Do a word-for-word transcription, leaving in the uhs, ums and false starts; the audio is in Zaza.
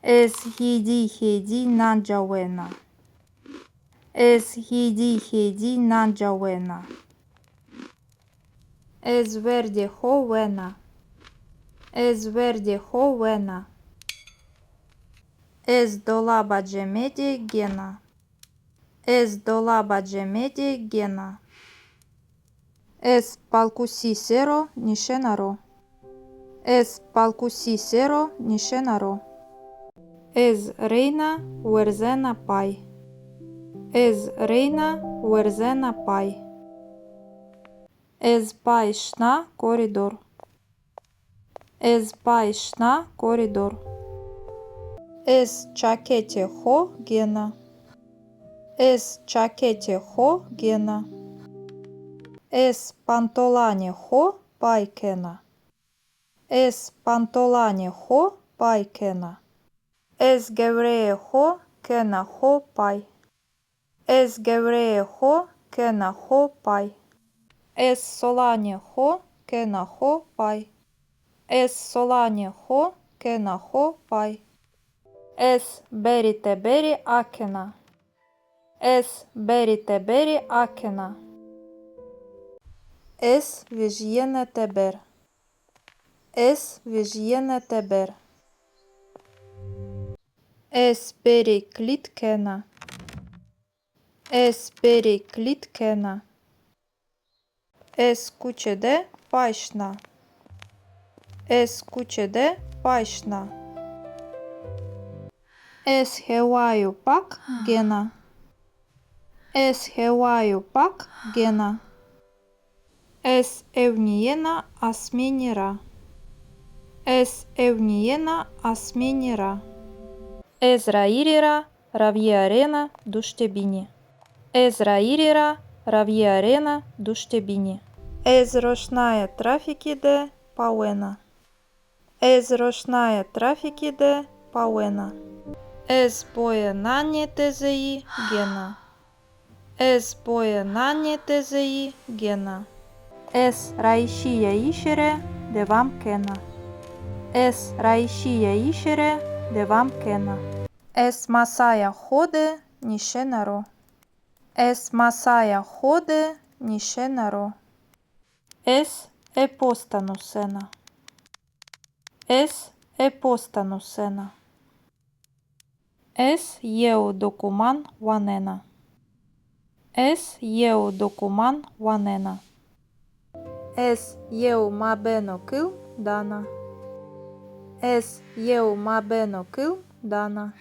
Ez hêdî hêdî nan cawena. Ez hêdî hêdî nan cawena. Ez werdê xo wena. Ez werdê xo wena. Ez dolaba cemedê gena. Ez dolaba cemedê gena. Ez palkusî ser o nişena ro. Ez palkusî ser o nişena ro. Ez reyna werzena pay. Ez reyna werzena pay. Ez pay şina korîdor. Ez pay şina korîdor. Ez çaketê xo gena. Ez çaketê xo gena. Ez pantolanê xo pay kena. Ez pantolanê xo pay kena. Ez gewreyê xo kena xo pay. Ez gewreyê xo kena xo pay. Ez solanê xo kena xo pay. Ez solanê xo kena xo pay. Ez berî teberî akena. Ez berî teberî akena. Ez vejîyena teber. Ez vejîyena teber. Ez berî kilît kena. Ez berî kilît kena. Ez kuçe de pay şina. Ez kuçe de pay şina. Ez hewayo pak gena. Ez hewayo pak gena. Ez ewnîyena asmênî ra. Ez ewnîyena asmênî ra. Ez rayîrî ra ravîyarena duştê bînî. Ez rayîrî ra ravîyarena duştê bînî. Ez roşnaya trafîkî de pawena. Ez roşnaya trafîkî de pawena. Ez boya nanê tezeyî gena. Ez boya nanê tezeyî gena. Ez rayşîyayîşê rê dewam kena. Ez rayşîyayîşê rê dewam kena. Ez masaya xo de nîşena ro. Ez masaya xo de nîşena ro. Ez e-posta nusena. Ez e-posta nusena. Ez yew dokuman wanena. Ez yew dokuman wanena. Ez yew mabeno kilm dana. Ez yew mabeno kilm dana.